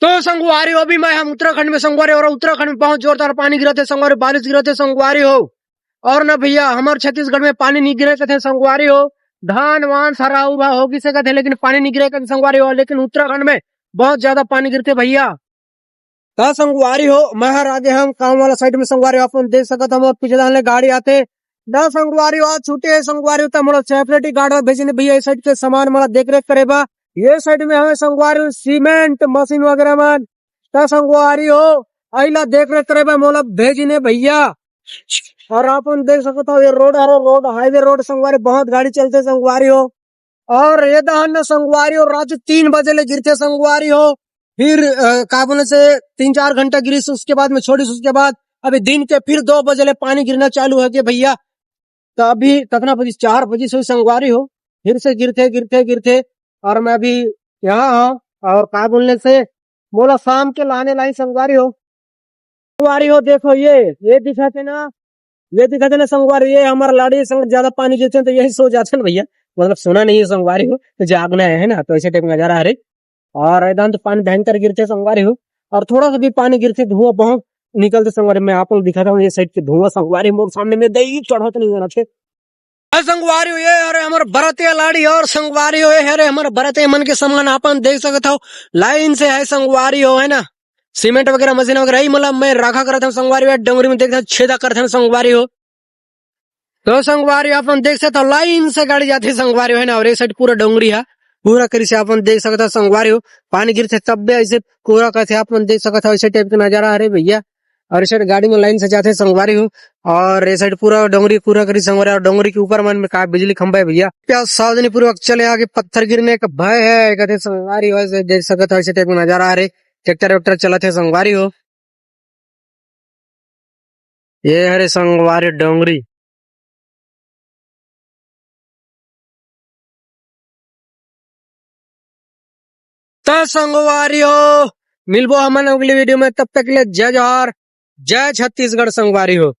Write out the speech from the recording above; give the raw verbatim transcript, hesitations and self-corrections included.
तो संगवारी हो, अभी मैं हम उत्तराखंड में संगवारी हो, और उत्तराखंड में बहुत जोरदार पानी गिरत हे संगवारी, बारिश गिरत हे संगवारी हो। और ना भैया, हमर छत्तीसगढ़ में पानी नहीं गिरे कथे संगवारी हो, धान वान सारा उबा हो गिसे कथे, लेकिन पानी नहीं गिरे कथे संगवारी हो। लेकिन उत्तराखंड में बहुत ज्यादा पानी गिरथे भैया। का संगवारी हो, मैं हर आगे हम काम वाला साइड में संगवारी हो, अपन देख सकत हो, हमर पीछे डाहन ले गाड़ी आथे। ना संगवारी हो, आज छुट्टी हे संगवारी हो, त मोला सेपरेट ही गार्ड भेजे ने भैया, ये साइड के सामान मोला देख रेख करे बा। ये साइड में हवे संगवारी हो सीमेंट मशीन वगैरह मन। त संगवारी हो, अइला देख रेख करे बा मोला भेजे ने भैया। और अपन देख सकत हो, ये रोड हरे, रोड हाईवे रोड संगवारी, बहुत गाड़ी चलथे संगवारी हो। और ये दहन न संगवारी हो, रात तीन बजे ले गिरथे संगवारी हो। फिर, अ, का बोले से तीन चार घंटा गिरिस, उसके बाद में छोड़िस, उसके बाद अभी दिन के फिर दो बजे ले पानी गिरना चालू होगे भैया। तो अभी कतना बजिस, चार बजिस होही संगवारी हो, फिर से गिरथे, गिरथे, गिरथे। और मैं अभी यहाँ हूँ, और का बोलने से मोला शाम के लाने लाही संगवारी हो। संगवारी हो, देखो ये, ये दिखत हे ना, ये दिखत हे ना संगवारी, ये हमर लाड़ी संग ज्यादा पानी गिरथे तो यही सो जाथे ना भैया, मतलब सोना नहीं है संगवारी हो, तो जागना है, है ना, तो ऐसे टाइप नजारा हरे। और एकदम तो पानी भयंकर गिरथे संगवारी हो, और थोड़ा सा भी पानी गिरथे धुआं बहुत निकलथे संगवारी। मैं आप लोग दिखाता हूँ ये साइड के धुआं संगवारी, मोर सामने में दही चढ़त नहीं जाना थे। अरे संगवारी हो, ये हरे हमर बरतिया लाड़ी और संगवारी हो, ये हरे हमर बरतिया मन के सामान अपन देख सकत हो, लाइन से है संगवारी हो, है ना, सीमेंट वगैरह मशीन वगैरह ही मतलब मैं रखा करत हूँ संगवारी हो, डोंगरी में देखत हूँ छेदा करत हूँ संगवारी हो। तो संगवारी हो, अपन देख सकत हो लाइन से गाड़ी जाथे संगवारी हो, है ना, और ये साइड पूरा डोंगरी है, पूरा करी से अपन देख सकत हो संगवारी हो, पानी गिरथे तब भी ऐसे पूरा करथे, अपन देख सकत हो ऐसे टाइप के नजारा हरे भैया। और इस साइड गाड़ी में लाइन से जाथे संगवारी हो, और ये साइड पूरा डोंगरी पूरा करी संगवारी, और डोंगरी के ऊपर मन में का बिजली खंभा है भैया। क्या सावधानी पूर्वक चले, आगे पत्थर गिरने का भय है, कहते संगवारी हो, ऐसे देख सकत हो ऐसे टाइप का नजारा हरे, ट्रैक्टर वैक्टर चलत हे संगवारी हो। ये हरे संगवारी डोंगरी। त संगवारी हो, मिलबो हमन अगली वीडियो में, तब तक के लिए जय जोहार, जय छत्तीसगढ़ संगवारी हो।